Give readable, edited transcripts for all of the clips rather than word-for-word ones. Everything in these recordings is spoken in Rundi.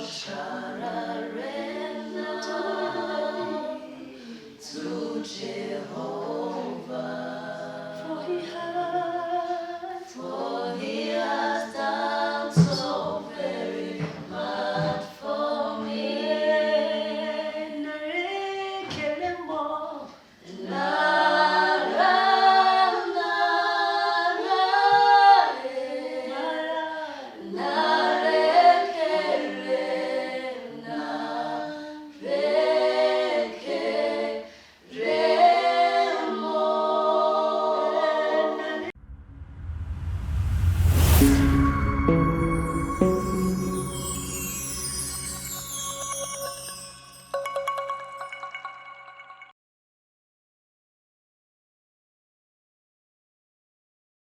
Shall I render to Jehovah? For he has done so very much for me. Nara, nara, narekere, narekeremo.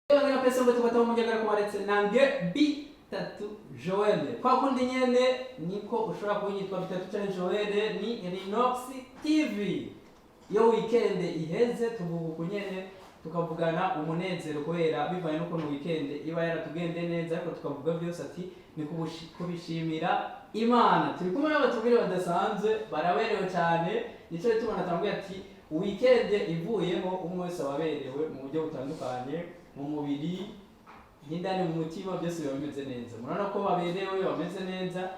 Bamwe pesa ngo tubataho umujyagara kubaretse nange Bitatu Joel. Kwa kundi nyene niko ushobora kunyitwa Bitatu canke Joel. Ni Rinox TV. Iyo weekend iheze tuvuga uku nyene, tukavugana umunezero kubera bivanye n'ukuntu weekend iba yaratugende neza, ariko tukavuga byose ati ni kubishimira Imana. Turi kumwe n'abatumire badasanzwe, baraberewe cyane. Nico gituma natanguye ati weekend ivuyemo umwe wese ababerewe mu buryo butandukanye, mu mubiri n'indani mu mutima, byose biba bimeze neza. Murabona ko baberewe, bameze neza.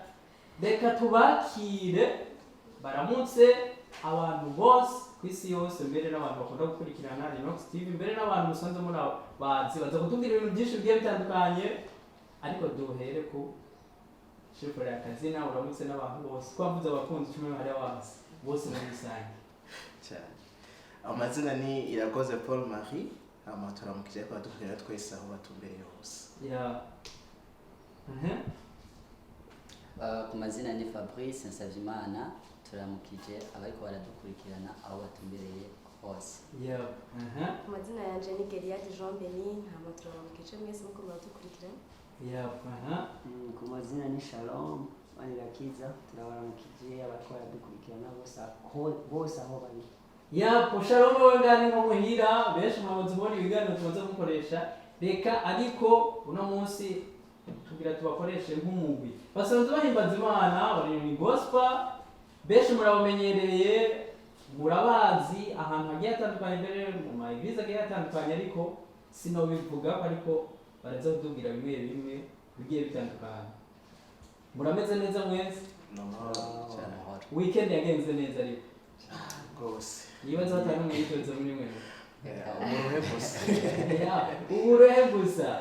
Reka tubakire baramutse abantu bose ku isi yose, mbere n'abantu bakunda gukurikirana Rinox TV, mbere n'abantu musanzwe muri abo bazi, baza kutubwira ibintu byinshi bigiye bitandukanye. Ariko duhere ku shifure akazina, uramutse n'abantu bose. Twavuze abakunzi 10 hari abazi bose muri rusange. Cyane. Amazina ni Irakoze Paul Marie. Hama turamukije ariko badukurikirana twese aho batumbereye hose. Ya. Ku mazina ni Fabrice Nsavyimana. Turamukije abariko baradukurikirana aho batumbereye hose. Ya. Amazina yanje ni Geriade Jean Beni. Hama turabaramukije mwese muko muradukurikirana. Ya. Ku mazina ni Shalom Manirakiza. Turabaramukije abariko baradukurikirana bose aho bari. Ya, Shalom, wowe ngani nko muhira benshi mwabuze ubona ibiganiro tumaze gukoresha. Reka ariko uno munsi tugira tubakoreshe nk'umugwi basanzwe bahimbaza Imana, bari mu gospel. Benshi murabamenyereye, murabazi ahantu hagiye hatandukanye, mbere mu ma église agiye atandukanye, ariko sinobivuga ariko baraza kutubwira bimwe bimwe bigiye bitandukanye. Murameze neza mwese? Ni amahoro cyane. Amahoro. Weekend yagenze neza ariko? Rwose. Nibaza batanu mwitozo muri mwe. Umuruhe gusa. Ya, uburohe gusa.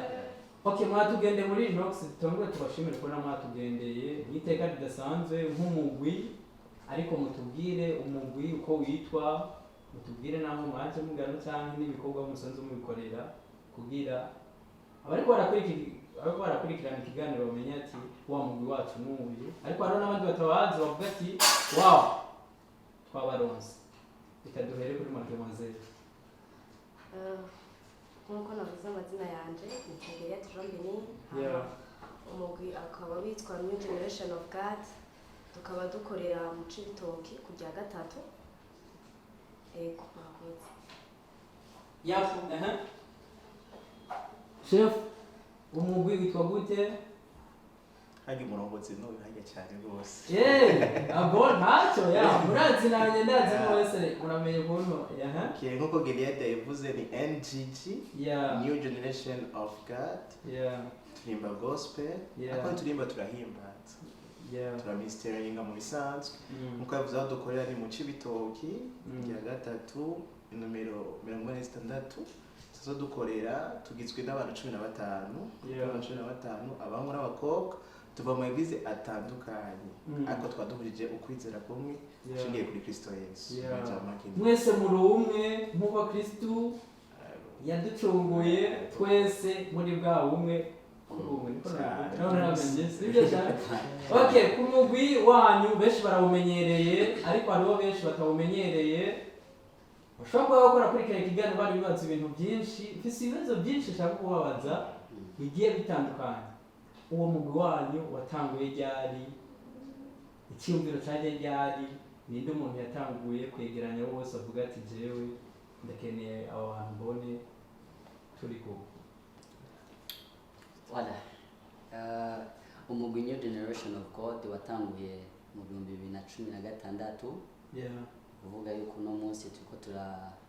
Okay, mwatugende muri Rinox, tongere tubashimire kubona mwatugendeye nk'iteka ridasanzwe nk'umugwi. Ariko mutubwire umugwi uko witwa, mutubwire n'aho mwaje mugana cyangwa n'ibikorwa musanzwe mubikorera, kugira abariko barakurikirana ikiganiro bamenye ati wa mugwi wacu n'uyu. Ariko hariho n'abandi batabazi bavuga ati wow, twabaronse. Reka duhere kuri mademoiselle. Nk'uko navuze, amazina yanje ni Geriade Jean Beni. Umugwi akaba witwa New Generation of God, tukaba dukorera mu Cibitoki ku rya gatatu. Ego, murakoze. Yafu, aha. Chef, umugwi witwa gute? Harya umurongozi n'uyu harya cyane rwose. Yeee, abo ntacyo ya murazi nanjye ndazi ko wese muramenye ukuntu. Aha. Okay, nk'uko Gilead yabivuze ni NGG, New Generation of God. Turimba gospel. Ariko turimba turahimbaza. Turamisiteringa mu bisanzwe. Nk'uko yavuze, aho dukorera ni mu Cibitoki, rya gatatu, nomero 46. Tuzo dukorera tugizwe n'abantu 15. Abantu 15, abahungu n'abakobwa, tuva mu église atandukanye. Ariko tukaba duhurije ukwizera kumwe, dushingiye kuri Kristo Yesu. Mu make. Mwese muri umwe nk'uko Kristu yaducunguye twese muri bwa bumwe kuri umwe. Niko Cyane. nabivuga. Namenye sibyo cyane. Okay, ku mugwi wanyu benshi barawumenyereye, ariko hariho benshi batawumenyereye bashobora kuba bakora kuri kiriya kiganiro bari bibaza ibintu byinshi. Mfise ibibazo byinshi nshaka kubabaza bigiye bitandukanye. Uwo mugwi wanyu watanguye ryari? Icyiyumviro cyaje ryari? Ninde umuntu yatanguye kwegeranya bose avuga ati jewe ndakeneye abo bantu mbone turi kumwe? Voilà. Umugwi New Generation of God watanguye mu 2016. Kuvuga yuko uno munsi turiko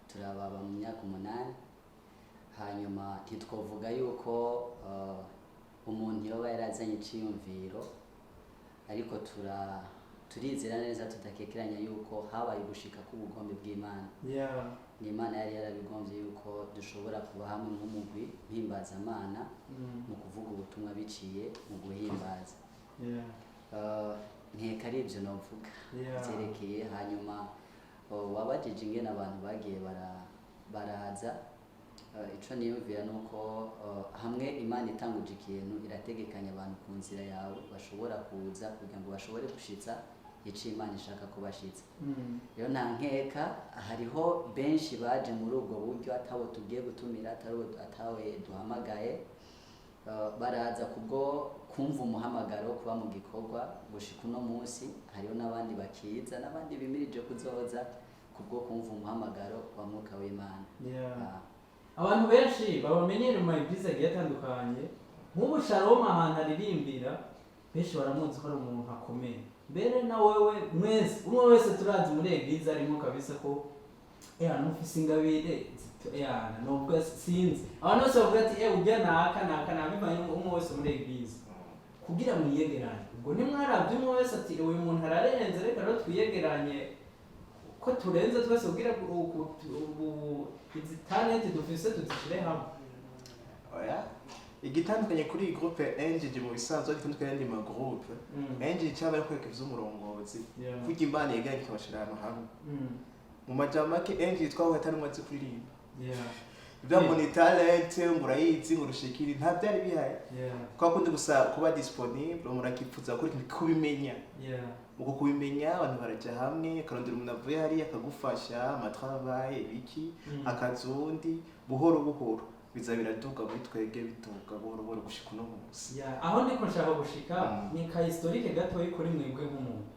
turababa mu myaka 8. Hanyuma ntitwovuga yuko umuntu yoba yarazanye iciyumviro, ariko turizera neza tudakekeranya yuko habaye ugushika k'ubugombe bw'Imana. Ni Imana yari yarabigombye yuko dushobora kuba hamwe nk'umugwi mpimbazamana mu kuvuga ubutumwa biciye mu guhimbaza. Nkeka ari ibyo novuga byerekeye. Hanyuma wabajije ingene abantu bagiye baraza. Ico niyumvira ni uko hamwe Imana itanguje ikintu, irategekanya abantu ku nzira yawe bashobora kuza kugira ngo bashobore gushitsa ico Imana ishaka kubashitsa. Rero nta nkeka hariho benshi baje muri ubwo buryo atabo tugiye gutumira, atawe duhamagaye. Baraza kubwo kumva umuhamagaro wo kuba mu gikorwa gushika uno munsi. Hariho n'abandi bakiza n'abandi bimirije kuzoza kubwo kumva umuhamagaro wa Mwuka w'Imana. Abantu benshi babamenyere mu ma église agiye atandukanye. Nk'ubu Shalom, ahantu aririmbira, benshi baramuzi ko ari umuntu akomeye. Mbere na wewe, mwese, umwe wese turazi muri église arimo kabisa ko mufise ingabire nubwo sinzi, abantu bose bavuga ati ujya naka naka nabivanye umwe wese muri église kugira mwiyegeranye. Ubwo ntimwarabye umwe wese ati uyu muntu ararenze, reka rero twiyegeranye ko turenze twese kugira izi talenti dufise tuzishire hamwe? Oya, igitandukanye kuri iyi groupe NGG mu bisanzwe gitandukanye n'andi ma groupe, NGG cyabaye kwereka ivy'umurongozi kurya Imana yegeranye ikabashira ahantu hamwe. Mu majambo make, NGG twahuye atari umwe azi kuririmba. Ibyo ngo ni talent, ngo urayizi, ngo urushikiri, nta byari bihari. Kwa kundi gusa kuba disponible, umuntu akipfuza gukora ikintu, kubimenya. Uko kubimenya, abantu barajya hamwe, akarondera umuntu avuye hariya akagufasha ama travail ibiki, akaza uwundi, buhoro buhoro biza biraduga muri twebwe, biduga buhoro buhoro gushika uno munsi. Yeah. Aho ndiko nshaka gushika ni ka historique gatoyi kuri mwebwe nk'umuntu.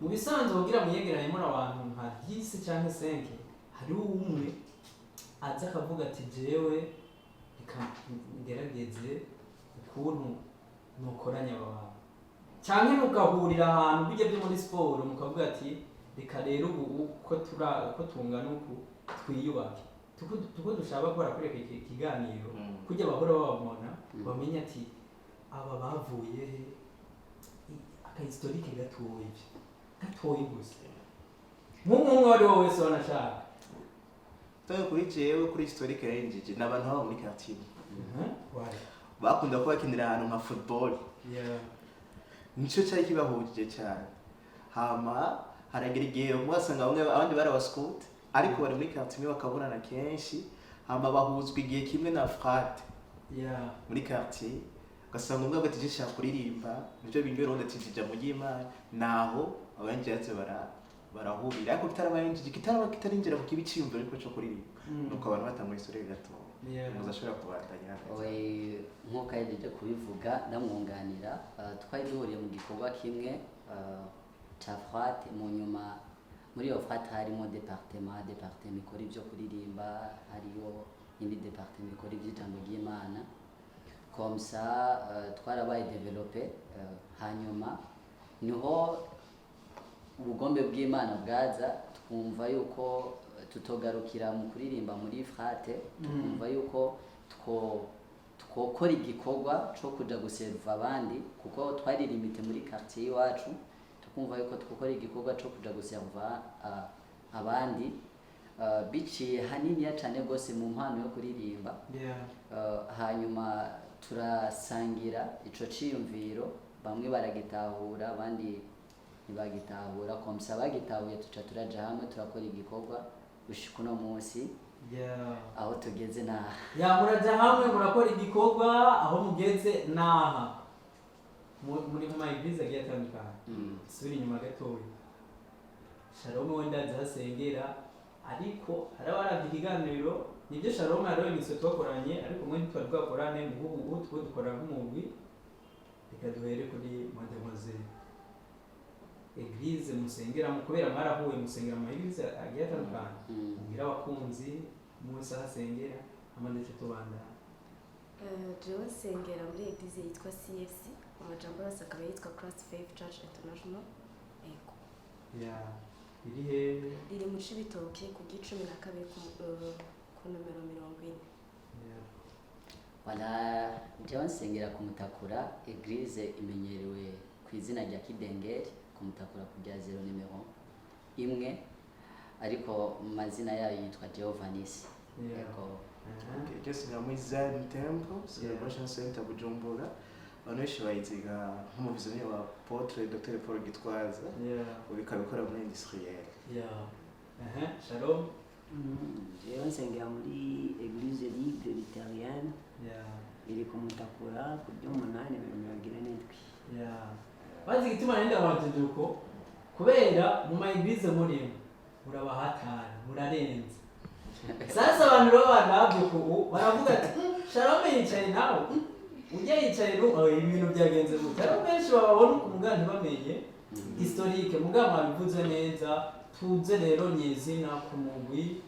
Mu bisanzwe, kugira mwiyegeranye muri abantu nka 10 canke 5, hariho umwe aza akavuga ati jewe reka ngerageze ukuntu nukoranya aba bantu, canke mugahurira ahantu bijya byo muri siporo, mukavuga ati reka rero ubu ko tura ko tungana uku twiyubake. Tuko dushaka gukora kuri iki kiganiro kujya bahora bababona, bamenye ati aba bavuye he. Aka historique gatoyi gatoyi gusa, nk'umwe uwo ari we wese wanashaka. Tuye kuri jewe, kuri historique ya NGG, ni abantu baba muri quartier Why? bakunda kuba bakinira ahantu nka football. Nico cyari kibahujije cyane. Hama haragera igihe umwe asanga bamwe abandi bari aba scout, ariko bari muri quartier imwe, bakabonana kenshi. Hama bahuzwa igihe kimwe na frate muri quartier, ugasanga umwe avuga ati nshaka kuririmba, nibyo binyoye, undi ati jya mu ry'Imana. Naho abenshi barahurira, ariko kitarabaye kitaraba kitarinjira ku kibi cyiyumviro ariko cyo kuririmba. Nuko abantu batanga historique gato, umuzi ashobora kubandanya neza. We nk'uko yahejeje kubivuga, ndamwunganira. Twari duhuriye mu gikorwa kimwe ca frate. Mu nyuma muri iyo frate harimo département ikora ibyo kuririmba, hariyo indi département ikora iby'ijambo ry'Imana. Comme ça twarabaye développé. Hanyuma niho ubugombe bw'Imana bwaza, twumva yuko tutogarukira mu kuririmba muri frate, tukumva yuko twokora igikorwa co kuja guserva abandi, kuko twari limité muri quartier iwacu. Tukumva yuko twokora igikorwa co kuja guserva abandi biciye haniniya cane gose mu mpano yo kuririmba. Hanyuma turasangira ico ciyumviro, bamwe baragitahura, abandi ntibagitahura. Comme ça bagitahuye, tuca turaja hamwe, turakora igikorwa gushika uno munsi aho tugeze naha. Ya, muraja hamwe murakora igikorwa, aho mugeze naha. Muri mu ma église agiye atandukanye. Subira inyuma gatoya, Shalom wenda azi aho asengera, ariko hari abaravye ikiganiro. Nibyo, Shalom hariho imisoro twakoranye, ariko mwe ntitwari bwakorane. Ngubu ubu tuba dukora nk'umugwi. Reka duhere kuri mademoiselle. Église musengeramo, kubera mwarahuye musengera mu ma église agiye atandukanye, mubwire abakunzi umunsi aho asengera, hama ndetse tubandana. Jewe nsengera muri église yitwa CFC. Amajambo yose akaba yitwa Christ Faith Church International. Ego. Yeah. Iri he? Riri mu Cibitoke ku 12 ku nomero 40. Yeah. Voilà, jewe nsengera ku Mutakura, église imenyerewe ku izina rya Kidengeri, ku Mutakura ku rya 0 nimero 1, ariko mu mazina yayo yitwa Jehovah Nisi. Ego. Okay, just nka muri Zion Temple Celebration Center Bujumbura, abantu benshi bayiziga nk'umuvizioneri wa Apotre Dr Paul Gitwaza, ubu ikaba ikora muri industriel. Yeah. Shalom. Jewe nsengera muri Eglise Libre Luthérienne, iri ku Mutakura ku ry'umunani 47. Yeah. Bazi igituma nenda abajije uko, kubera mu ma église murimo murabahatari, murarenze. Sasa abantu rero banavye ubu baravuga ati: Shalom yicaye nawe, ujya yicaye nu oh, ibintu byagenze gute?" Hariho benshi bababona uku muga ntibamenye historique, muga mwabivuze neza. Tuze rero nyezina ku mugwi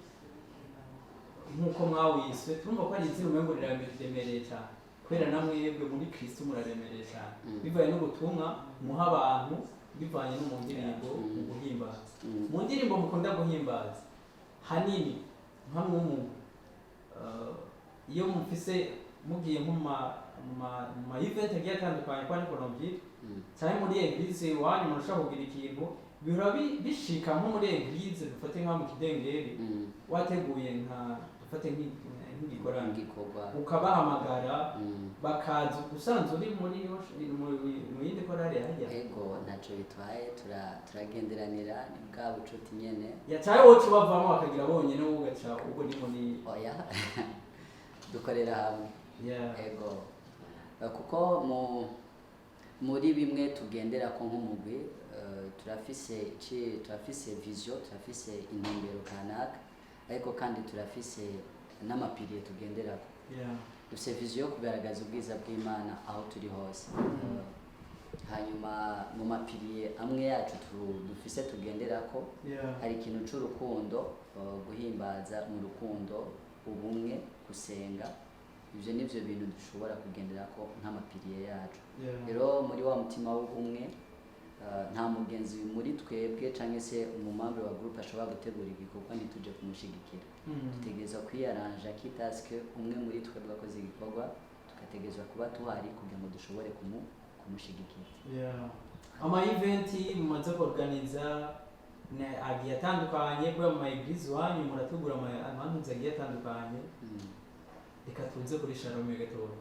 nk'uko mwawise, turumva ko ari izina umengo riraremereye cyane, kubera na mwebwe muri Kristo muraremereye cyane, bivanye n'ubutumwa muha abantu, bivanye no mu ndirimbo, mu guhimbaza. Mu ndirimbo mukunda guhimbaza hanini nka mw'umugwi, iyo mufise mugiye nko mu ma event agiye atandukanye, kwa niko novyita, cyane muri église iwanyu murashobora kugira ikintu bihora bishika nko muri église, dufate nka mu Kidengeri, wateguye nka dufate nk'igikorano, igikorwa, ukabahamagara bakaza, usanzwe uri muri mu yindi korali hajya? Ego, ntaco bitwaye, turagenderanira, ni bwa bucuti nyene. Yacaye woca ubavamo bakagira bonyene, wowe ugaca ubwo ni muri Oya, dukorera hamwe. Ego. Kuko muri bimwe tugendera ko nk'umugwi, turafise vision, turafise intumbero kanaka, ariko kandi turafise n'ama piliers tugenderako. Dufise vision yo kugaragaza ubwiza bw'Imana aho turi hose. Hanyuma mu ma piliers amwe yacu dufise tugenderako, hari ikintu c'urukundo, guhimbaza mu rukundo, ubumwe, gusenga. Ivyo nivyo bintu dushobora kugenderako nk'ama piliers yacu. Rero muri wa mutima w'ubumwe, nta mugenzi muri twebwe canke se umumembre wa groupe ashobora gutegura igikorwa ntituje kumushigikira. Dutegerezwa kwiyaranja quitte umwe muri twebwe akoze igikorwa, tugategerezwa kuba tuhari kugira ngo dushobore kumushigikira. Yeah. Ama event mumaze kuorganiza agiye atandukanye, kubera mu ma église iwanyu murategura amantuzi agiye atandukanye. Reka tuze kuri Shalom gatoya.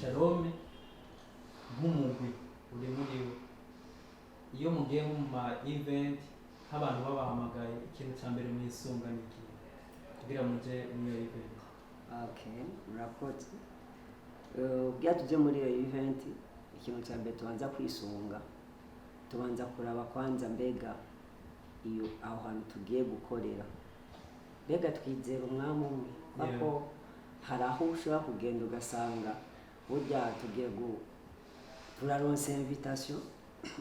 Shalom, nk'umugwi uri muri wo, iyo mugiye nko mu ma event nk'abantu babahamagaye, ikintu cya mbere mwisunga ni iki kugira muje muri iyo event? Okay, murakoze. Kugira tuje muri iyo event, ikintu cya mbere tubanza kwisunga, tubanza kuraba kwanza mbega iyo aho hantu tugiye gukorera, mbega twizera umwami umwe? Kuko hari aho ushobora kugenda ugasanga burya tugiye turaronse invitation,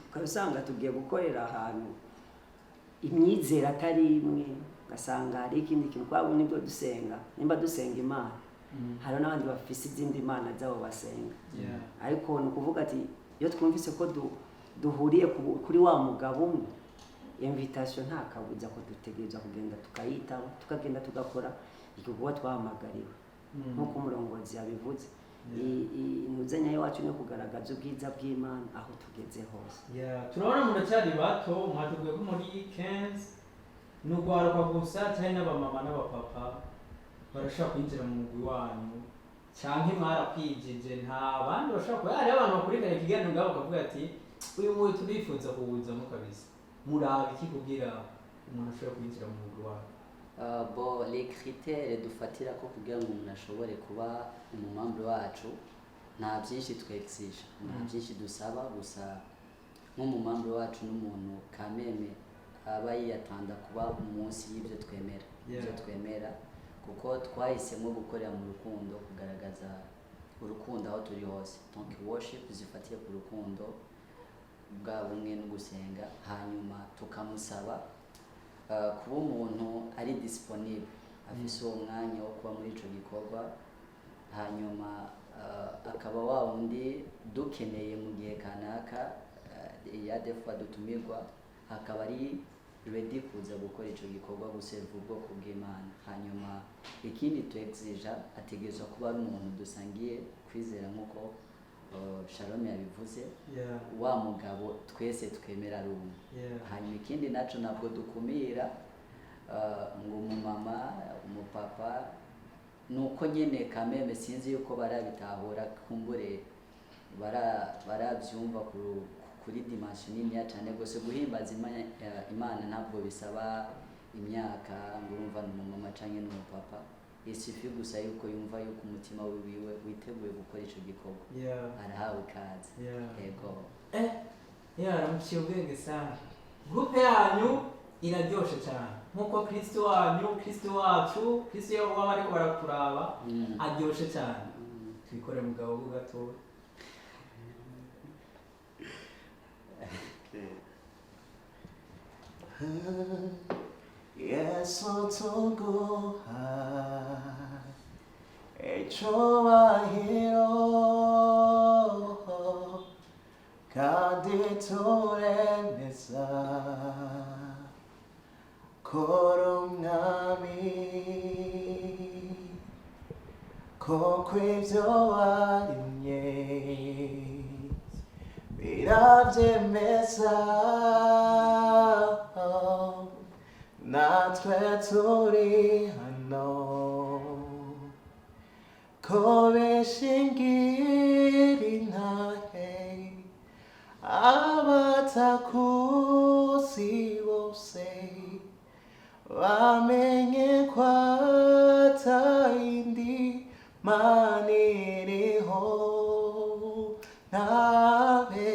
ukaba usanga tugiye gukorera ahantu imyizero atari imwe, ugasanga hari ikindi kintu kwabo nibwo dusenga, nimba dusenga Imana, hari n'abandi bafise izindi mana zabo basenga. Ariko ni ukuvuga ati iyo twumvise ko duhuriye kuri wa mugabo umwe, invitation nta kabuza ko dutegerezwa kugenda tukayitaba, tukagenda tugakora igikorwa twahamagariwe. Nk'uko umurongozi yabivuze, intuzanya iwacu ni kugaragaza ubwiza bw'Imana aho tugeze hose. Yeah, turabona muracyari bato, mwatubwiye ko muri 15. Ni urwaruka gusa cyane n'abamama n'abapapa barashobora kwinjira mu mugwi wanyu, canke mwarakwijije nta bandi bashobora kuba? Hariho abantu bakurikirana ikiganiro ngabo bakavuga ati: "Uyu mugwi turifuza kuwuzamo kabisa." Muraba iki kugira umuntu ashobora kwinjira mu mugwi wanyu? Bon, les critères dufatira ko kugira ngo umuntu ashobore kuba umumembre wacu, nta byinshi twexija, nta byinshi dusaba. Gusa nk'umumembre wacu n'umuntu kameme aba yiyatanda kuba munsi y'ibyo twemera, ibyo twemera, kuko twahisemo gukorera mu rukundo, kugaragaza urukundo aho turi hose. Donc worship zifatiye ku rukundo, bwa bumwe no gusenga. Hanyuma tukamusaba kuba umuntu ari disponible, afise uwo mwanya wo kuba muri ico gikorwa. Hanyuma akaba wa wundi dukeneye mu gihe kanaka, ya des fois dutumirwa akaba ari ready kuza gukora ico gikorwa, guserva ubwoko bw'Imana. Hanyuma ikindi tuexija, ategerezwa kuba ari umuntu dusangiye kwizera, nk'uko Shalom yabivuze, wa mugabo twese twemera ari umwe. Hanyuma ikindi naco, ntabwo dukumira ngo umumama, umupapa, nuko nyene kameme sinzi yuko barabitahura, kumbure barabyumva kuri dimension niniya cyane gose. Guhimbaza Imana ntabwo bisaba imyaka ngo urumva ni umumama canke ni umupapa. Il suffit gusa yuko yumva yuko umutima wiwe witeguye gukora ico gikorwa, arahawe ikaze. Yego. Yeah, muciye ubwenge sana. Groupe yanyu iraryoshe cyane, nkuko Kristo wanyu, Kristo wacu, Kristo iyo baba bariko barakuraba aryoshe cyane. Twikore mugabo wo gatoya. Okay. Yesu tuguha icyubahiro kandi turemeza ko uri umwami, koko ibyo waremye birabyemeza, natwe turi hano ko bishingira intahe abatakuzi bose bamenye ko atayindi Mana iriho, ntabe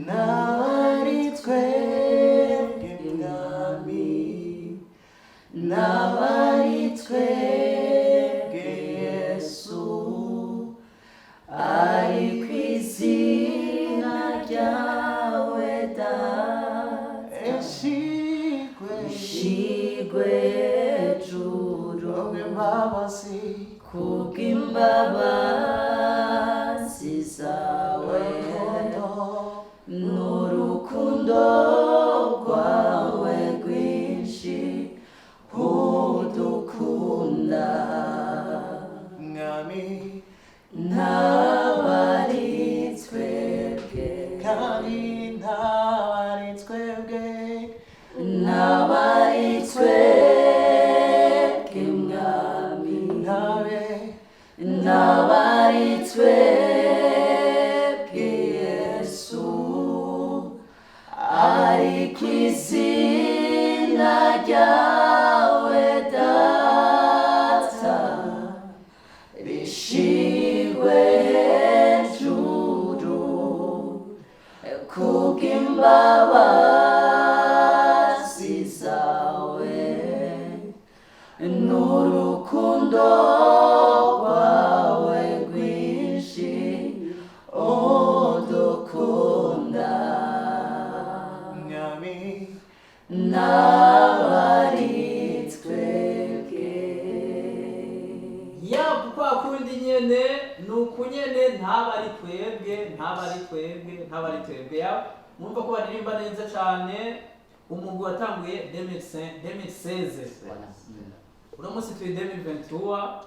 ntari twebwe Mwami, n'abari twebwe Yesu, ari ku izina ryawe Data eshigwe ishigwe hejuru kubw'imbabazi, kubw'imbabazi zawe urukundo n'urukundo rwawe rwinshi udukunda. Mwami, n'abari twebwe kandi ntabari twebwe, n'abari twebwe Mwami, ntabe n'abari twebwe Yesu, ariko izina ryawe Data rishigwe hejuru kubw'imbabazi zawe n'urukundo rwawe rwinshi udukunda. Mwami, n'abari twebwe. Yapu, kwa kundi nyene ni uku nyene, ntaba ari twebwe, ntaba ari twebwe, ntaba ari twebwe. Ya mwumva ko baririmba neza cyane. Umugwi watanguye 2016. Voilà. Uno munsi turi 2023.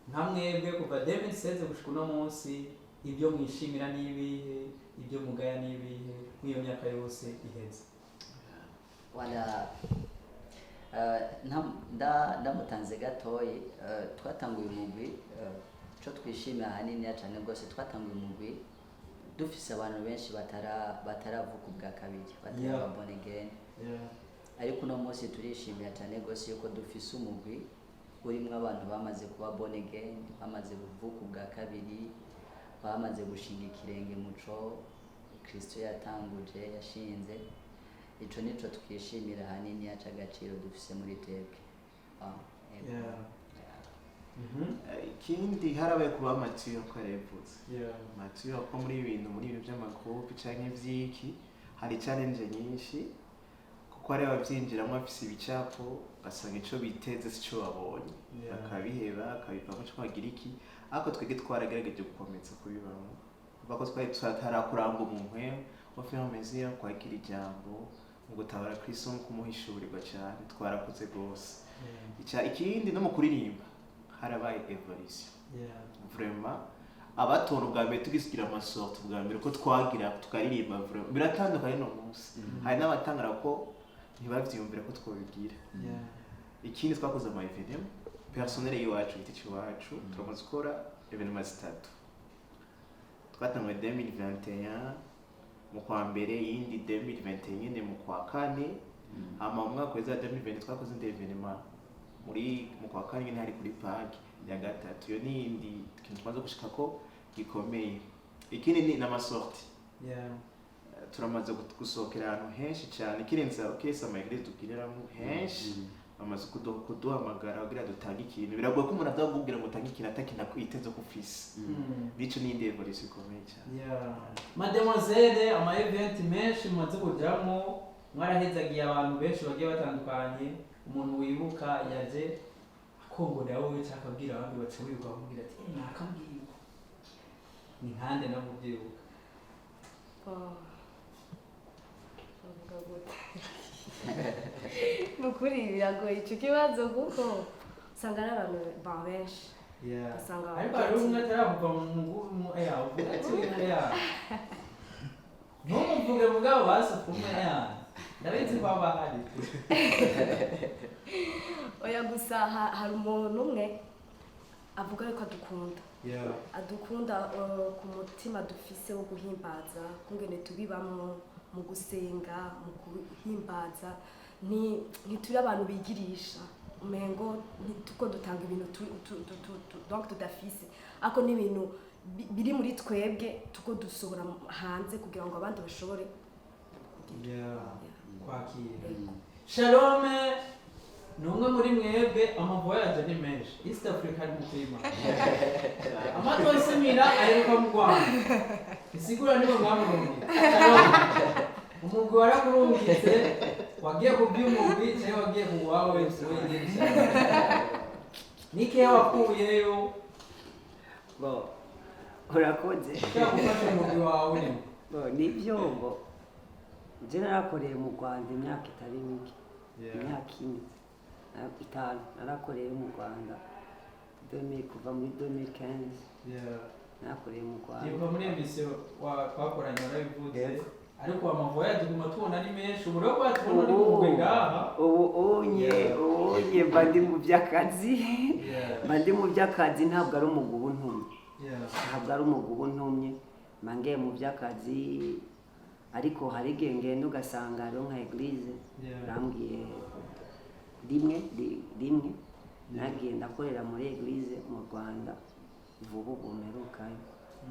Nka mwebwe kuva 2016 gushika uno munsi, ibyo mwishimira n'ibihe, ibyo mugaya n'ibihe mw'iyo myaka yose iheze? Voilà. Ndamutanze gatoyi, twatanguye umugwi, ico twishimira ahanini cane rwose, twatanguye umugwi dufise abantu benshi bataravuka ubwa kabiri, bataraba born again. Ariko uno munsi turishimira cyane rwose yuko dufise umugwi urimwo abantu bamaze kuba born again, bamaze kuvuka ubwa kabiri, bamaze gushinga ikirenge muco Kristo yatanguje, yashinze. Ico nico twishimira ahanini, yaca agaciro dufise muri twebwe. Ah, yego. Ikindi harabaye kuba mature, ko yarevutse mature, ko muri ibintu by'amagroupe canke ivyiki hari challenge nyinshi, kuko hari abavyinjiramo bafise ibicapo, ugasanga ico biteze sico babonye, bakabiheba, bakabivamo, co bagira iki. Ariko twebwe twaragerageje gukomeza kubibamo, kuva ko twari tutarakuranga umuntu au fur et à mesure, kwakira ijambo mu gutabara Kristo, mu kumuhishurirwa cyane, twarakuze rwose. Ikindi no mu kuririmba harabaye évolution. Vraiment, abatora ubwa mbere tugisigira ama sorties ubwa mbere ko twagira tukaririmba, vraiment biratandukanye no munsi. Hari n'abatangara ko ntibavyiyumvira ko twobigira. Ikindi, twakoze ama événements personnel y'iwacu, giti cy'iwacu. Turamaze gukora événements zitatu. Twatanguye 2021 mu kwa mbere, yindi 2021 nyene mu kwa kane, hama mu mwaka weza 2020 twakoze indi événement muri mu kwa kane nyene, hari kuri park ya gatatu. Iyo ni indi kintu tumaze gushikako gikomeye. Ikindi ni n'ama sorties. Turamaze gusohokera ahantu henshi cyane, kirenze kiretse ama églises tugiriramo henshi. Bamaze kuduhamagara kugira dutange ikintu. Biragoye ko umuntu aza kukubwira ngo utange ikintu atakintu akwiteze ko ufise. Nico ni indi évolution ikomeye cyane. Yeah. Mademoiselle, ama event menshi mumaze kujamwo, mwarahezagiye abantu benshi bagiye batandukanye. Umuntu wibuka yaje akongorera wowe cyangwa akabwira abandi, baca wibuka bakubwira ati: "Eh, nakambwiye ni nkande nawe ubyibuka?" Oh. Bavuga gute? Ni ukuri biragoye icyo kibazo, kuko usanga ari abantu ba benshi. Ugasanga Ariko hariho umwe ataravuga mu ya uvuga ati ya ntumuvuge, mugabo basi umwe ya ndabizi ko haba hari. Oya, gusa hari umuntu umwe avuga yuko adukunda, adukunda ku mutima dufise wo guhimbaza, kungene tubibamwo mu gusenga, mu guhimbaza. Ni ntituri abantu bigirisha, umengo ntituko dutanga ibintu donc tudafise, ariko n'ibintu biri muri twebwe tuko dusohora hanze kugira ngo abandi bashobore Kwakira. Shalome ni umwe muri mwebwe. Ama voyages ni menshi, East Africa ari mu kwima amato isimira aheruka mu Rwanda, isigura nibo mwamurungitse. Shalome, umugwi warakurungitse, wagiye ku by'umugwi cyangwa wagiye ku wawe wenyine? Nikeya wakuyeyo? Bo, urakoze. Ushobora gufasha umugwi wawe? Bo, nibyo, bo njye narakoreye mu Rwanda imyaka itari mike, imyaka 4, 5 narakoreye mu Rwanda. 2000, kuva muri 2015 narakoreye mu Rwanda. Ndibuka muri émission twakoranye warabivuze. Yego. Ariko ama voyages tuguma tubona ari menshi. Ubu rero kwa tubona uri mu mugwi ngaha. Ubu unye ubu unye mba ndi mu by'akazi. Mba ndi mu by'akazi, ntabwo ari umugwi uba untumye. Ntabwo ari umugwi uba untumye, mba ngiye mu by'akazi. Ariko hari igihe ngenda ugasanga hariho nka église urambwiye rimwe rimwe nagiye ndakorera muri église mu Rwanda vuba ubu mperukayo,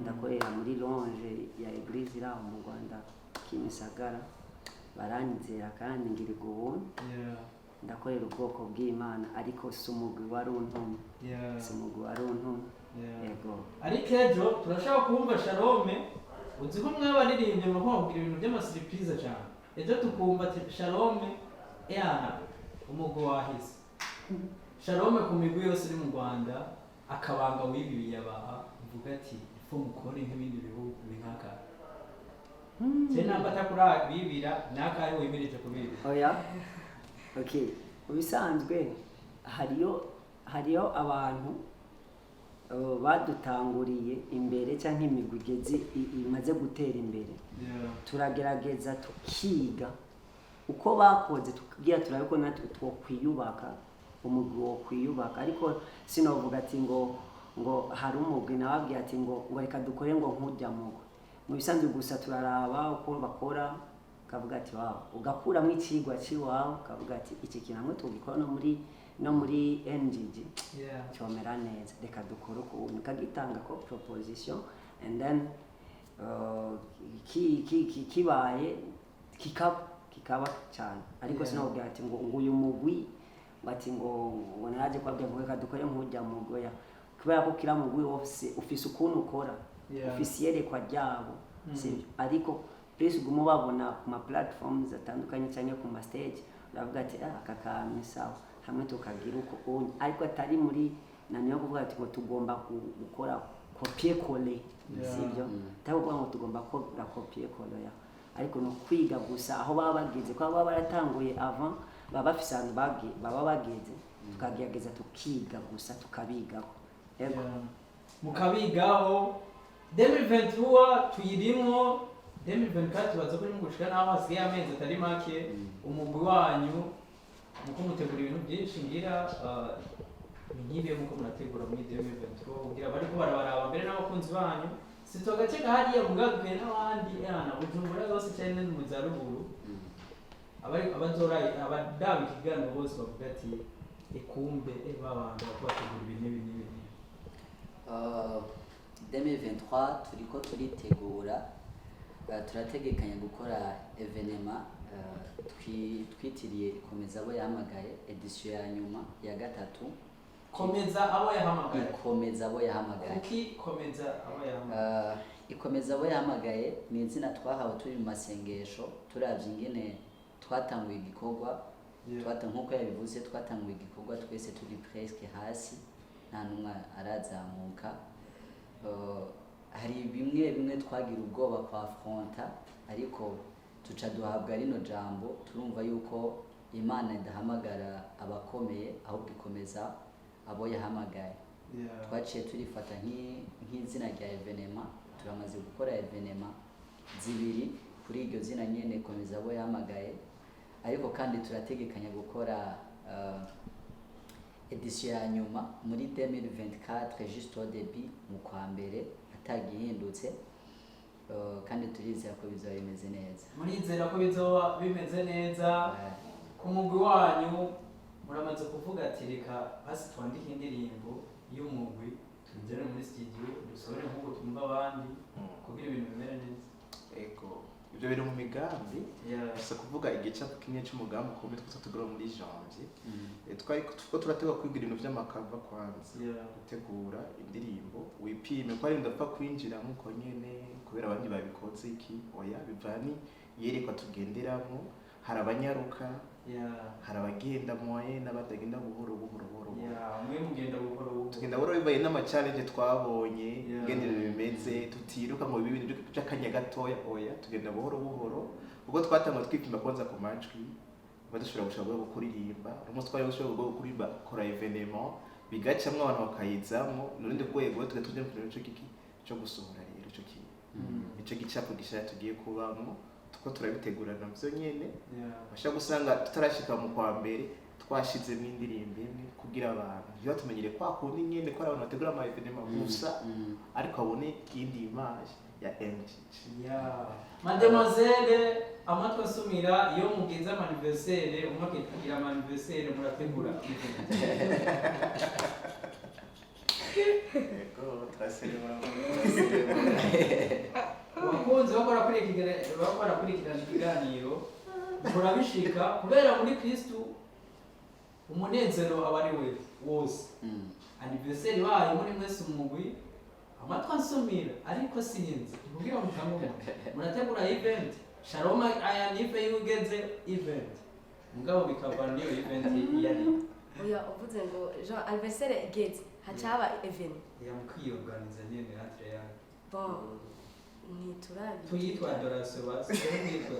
ndakorera muri louange ya église iri aho mu Rwanda Kimisagara, baranyizera kandi ngirirwa ubuntu. Ndakorera ubwoko bw'Imana, ariko si umugwi wari untumye. Si umugwi wari untumye. Yego. Ariko ejo turashaka kumva Shalome. Uzi ko mwabaririmbye mukubwira ibintu by'ama surprises cyane, ejo tukumva ati Shalome yana umugwi wahise. Shalome, ku migwi yose iri mu Rwanda, akabanga wibibiye abaha uvuga ati ifo mukore nk'ibindi bihugu ni nk'aka je namba atakurabibira n'akahe wimirije kubibira? Oya, okay, mu bisanzwe hariyo abantu badutanguriye imbere cyangwa imigwi igeze imaze gutera imbere. Turagerageza tukiga uko bakoze, tukigira turabe ko natwe twokwiyubaka, umugwi wokwiyubaka. Ariko sinovuga ati ngo hari umugwi nababwiye ati ngo reka dukore ngo nk'urya mugwi. Mu bisanzwe gusa turaraba uko bakora, ukavuga ati wawe ugakuramo icigwa c'iwawe, ukavuga ati iki kintu hamwe tugikora no muri NGG cyomera neza, reka dukore ukuntu, ukagitanga ko proposition and then kibaye kikaba cyane. Ariko sinababwira ati ngo uyu mugwi, ngo ati ngo naraje kubabwira ngo reka dukore nk'urya mugwi. Oya, kubera ko kiriya mugwi wose ufise ukuntu ukora, ufise iyerekwa ryabo. Sibyo? Ariko please, uguma ubabona ku ma platforms atandukanye cyangwa ku ma stage, uravuga ati: "Ah, aka kantu ni sawa, hamwe tukagira uko unye," ariko atari muri Na niyo kuvuga ati ngo tugomba gukora copier coller, sibyo? Atari kuvuga ngo tugomba gukora copier coller ya, ariko ni ukwiga gusa aho baba bageze, kuko baba baratanguye avant, baba bafise ahantu baba bageze, tukagerageza tukiga gusa, tukabigaho. Ego. Yeah. Mukabigaho. 2023 tuyirimwo, 2024 tubaza ko urimo gushika naho hasigaye amezi atari make. Umugwi wanyu muko mutegura ibintu byinshi, ngira ni nk'ibihe muko murategura muri 2023 kugira bariko barabaraba mbere n'abakunzi banyu? Si agace kahariya mugaruke n'abandi yana Bujumbura yose cyane no mu za ruguru, abari abazora abadaba ikiganiro bose bavuga ati ekumbe babantu bako bategura ibi n'ibi n'ibi n'ibi. 2023 turiko turitegura, turategekanya gukora événement twitiriye Ikomeza abo yahamagaye, édition ya nyuma ya gatatu. Komeza abo yahamagaye. Ikomeza abo yahamagaye. Kuki Komeza abo yahamagaye? Ikomeza abo yahamagaye ni izina twahawe turi mu masengesho, turavye ingene twatanguye igikorwa. Nkuko yabivuze, twatanguye igikorwa twese turi presque hasi, nta n'umwe arazamuka. Hari bimwe bimwe twagira ubwoba kwa fronta, ariko tuca duhabwa rino jambo, turumva yuko Imana idahamagara abakomeye, ahubwo ikomeza abo yahamagaye. Twaciye turifata nk'izina rya événement. Turamaze gukora événement zibiri kuri iryo zina nyene, Komeza abo yahamagaye, ariko kandi turategekanya gukora édition ya nyuma muri 2024, juste au début, mu kwa mbere, atagihindutse. Kandi turizera ko bizaba bimeze neza. Murizera ko bizoba bimeze neza. Ku mugwi wanyu muramaze kuvuga ati reka basi twandike indirimbo y'umugwi, tugere muri studio dusohore nk'uko twumva abandi, kugira ibintu bimere neza? Ego, ibyo biri mu migambi. Gusa kuvuga igicapo kimwe cy'umugambi ukomeye twese tugura muri janvier. Twari ko turategura kwiga ibintu by'amakava kwanza, gutegura indirimbo wipime ko ari ndapfa kwinjira nk'uko nyene kubera abandi babikoze iki, oya, bivani yerekwa tugenderamo. Hari abanyaruka, hari abagenda moye n'abadagenda buhoro buhoro buhoro buhoro. Yeah, mwe mugenda buhoro buhoro. Tugenda buhoro bibaye n'ama challenge twabonye, ingene ibintu bimeze, tutiruka ngo bibe ibintu by'akanya gatoya, oya, tugenda buhoro buhoro kuko twatangwa twipima kwanza ku majwi, tuba dushobora gushobora rwego kuririmba. Umunsi twari gushobora rwego kuririmba, kora événement bigacamwo abantu bakayizamwo, n'urundi rwego tugahita tuja mu kintu ico giki cyo gusohora. Rero ico kintu nico gicapo gishasha tugiye kubamwo, tuko turabitegura navyo nyene. Bashaka gusanga tutarashika mu kwa mbere twashizemo indirimbo imwe, kugira abantu ntibatumenyere kwa kundi nyene ko ari abantu bategura ama événement gusa, ariko babone iyindi image ya MGG. Yeah. Mademoiselle, amatwi asumira iyo mugenze ama anniversaire, umwe akigira ama anniversaire, murategura event. Yego, turaserebura. Abakunzi bakora kurikirana ikiganiro, murabishika kubera muri Kristu umunezero aba ari we wose. Anniversaire bayo muri mwese umugwi, amatwi ansumira, ariko sinzi kugira ngo mutange, murategura event. Shalom, aya nive yugeze event, mugabo bikavana n'iyo event iyo ari. Oya, uvuze ngo Jean anniversaire igeze hacaba événement? Ya, mukiyoganiza nyene entre yanyu. Bon, ntiturabi Tuyitwa adoration basi, tuyitwa.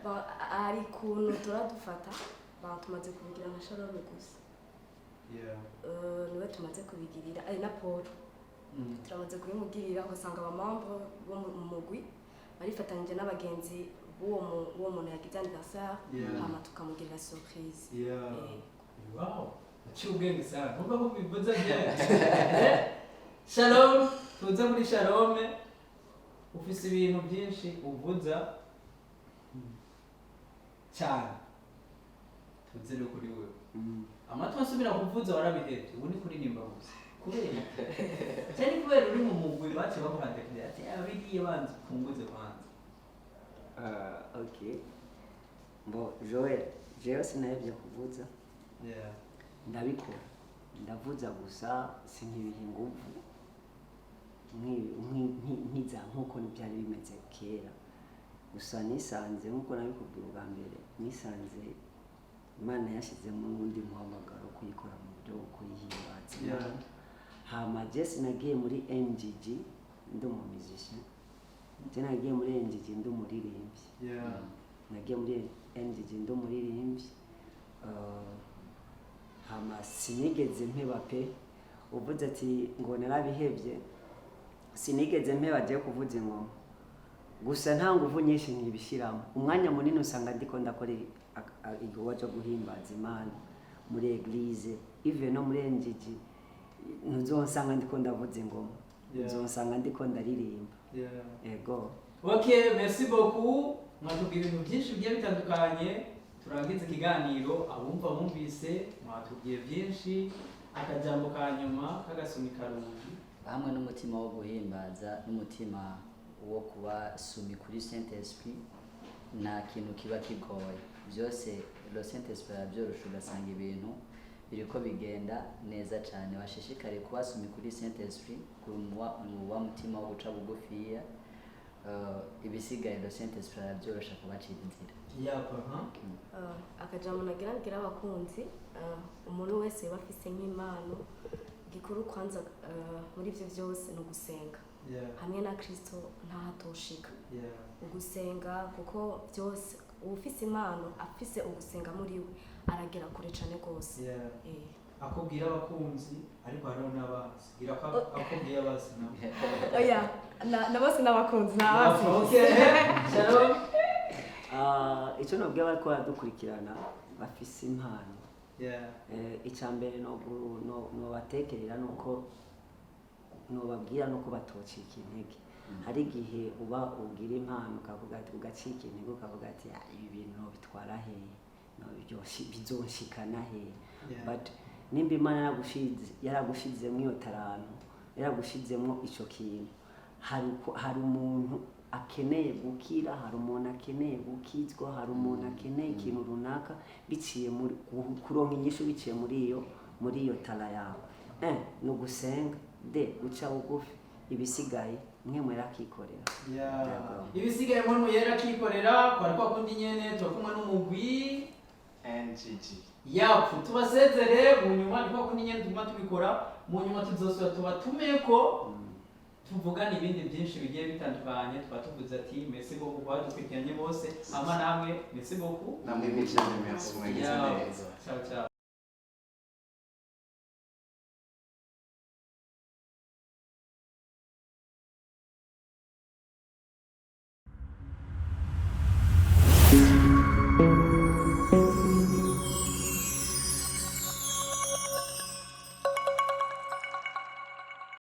Bon, ari kuntu turadufata. Bon, tumaze kubigira nka Shalom gusa. Niwe tumaze kubigirira, ari na Paul. Turamaze kubimugirira, ugasanga aba membre bo mu mugwi barifatanyije n'abagenzi b'uwo muntu yagize anniversaire, hama tukamugirira surprise. Wow, uciye ubwenge sana, ntumva ko bivuze bien. Shalom, tuze muri Shalom, ufise ibintu byinshi uvuza cyane, tuze rero kuri wewe. Amatwi asubira kuvuza warabihebye, ubu ni kuririmba gusa. Kubera iki? Cyane kubera uri mu mugwi baciye baguhandikira ati abigiye banza upunguze kwanza. Ah, ok. Bon, Joel, jewe sinahevye kuvuza. Ndabikora, ndavuza gusa sinkibiha inguvu nkiza nkuko byari bimeze kera. Gusa nisanze, nkuko nabikubwira ubwa mbere, nisanze Imana yashyizemo n'undi muhamagaro wo kuyikora mu byo kuyihimbaza Imana. Hama je sinagiye muri NGG ndi umu musicien, je nagiye muri NGG ndi umuririmbyi. Nagiye muri NGG ndi umuririmbyi. Hama sinigeze mpeba pe. Uvuze ati ngo narabihebye, sinigeze mpeba je kuvuza ingoma, gusa nta nguvu nyinshi nkibishyiramo. Umwanya munini usanga ndiko ndakora igikorwa cyo guhimbaza Imana muri église, even no muri NGG ntuzonsanga ndiko ndavuza ingoma, uzonsanga ndiko ndaririmba. Ego. Ok, merci beaucoup. Mwatubwira ibintu byinshi bigiye bitandukanye. Turangize ikiganiro, abumva bumvise, mwatubwiye byinshi. Akajambo ka nyuma k'agasumi karugi. Hamwe n'umutima wo guhimbaza n'umutima wo kuba soumis kuri Saint Esprit, nta kintu kiba kigoye. Byose le Saint Esprit arabyorosha, ugasanga ibintu biriko bigenda neza cyane. Bashishikare kuba soumis kuri Saint Esprit, mu wa mutima wo guca bugufiya. Ibisigaye le Saint Esprit arabyorosha akabacira inzira. Yapa, ha? Akajambo nagira ngira abakunzi, umuntu wese yaba afise nk'impano, gikuru kwanza muri ibyo byose ni ugusenga. Hamwe na Kristo ntahatoshika. Ugusenga, kuko byose uwufise impano afise ugusenga muri we aragera kure cane rwose. Akubwira abakunzi, ariko hariho n'abazi. Gira ko akubwira abazi nabo. Oya, na bose n'abakunzi n'abazi. Okay, Shalom. Ah, icyo nabwiye abariko baradukurikirana bafise impano, icya mbere nobatekerera nuko nobabwira nuko batocika intege. Hari igihe uba ugira impano ukavuga ati, ugacika intege, ukavuga ati: "Ah, ibi bintu nobitwara hehe? Bizonshikana hehe?" But nimba Imana yaragushizemwo iyo taranto, yaragushizemwo ico kintu, hari umuntu akeneye gukira, hari umuntu akeneye gukizwa, hari umuntu akeneye ikintu runaka biciye muri kuronka inyishu biciye muri iyo tara yawe. Ni ugusenga de guca bugufi, ibisigaye mwe mwerakikorera. Yego. Ibisigaye muntu yera akikorera. Kwari kwa kundi nyene, turakumwe n'umugwi NGG. Yapu, tubasezere. Mu nyuma ni kwa kundi nyene tuguma tubikora, mu nyuma tuzosubira tubatumeko tuvugana ibindi byinshi bigiye bitandukanye. Tuba tuvuze ati merci beaucoup kuba dukurikiranye bose, hama namwe merci beaucoup. Namwe mwicane, merci, mwagize Yeah. neza. Ciao ciao.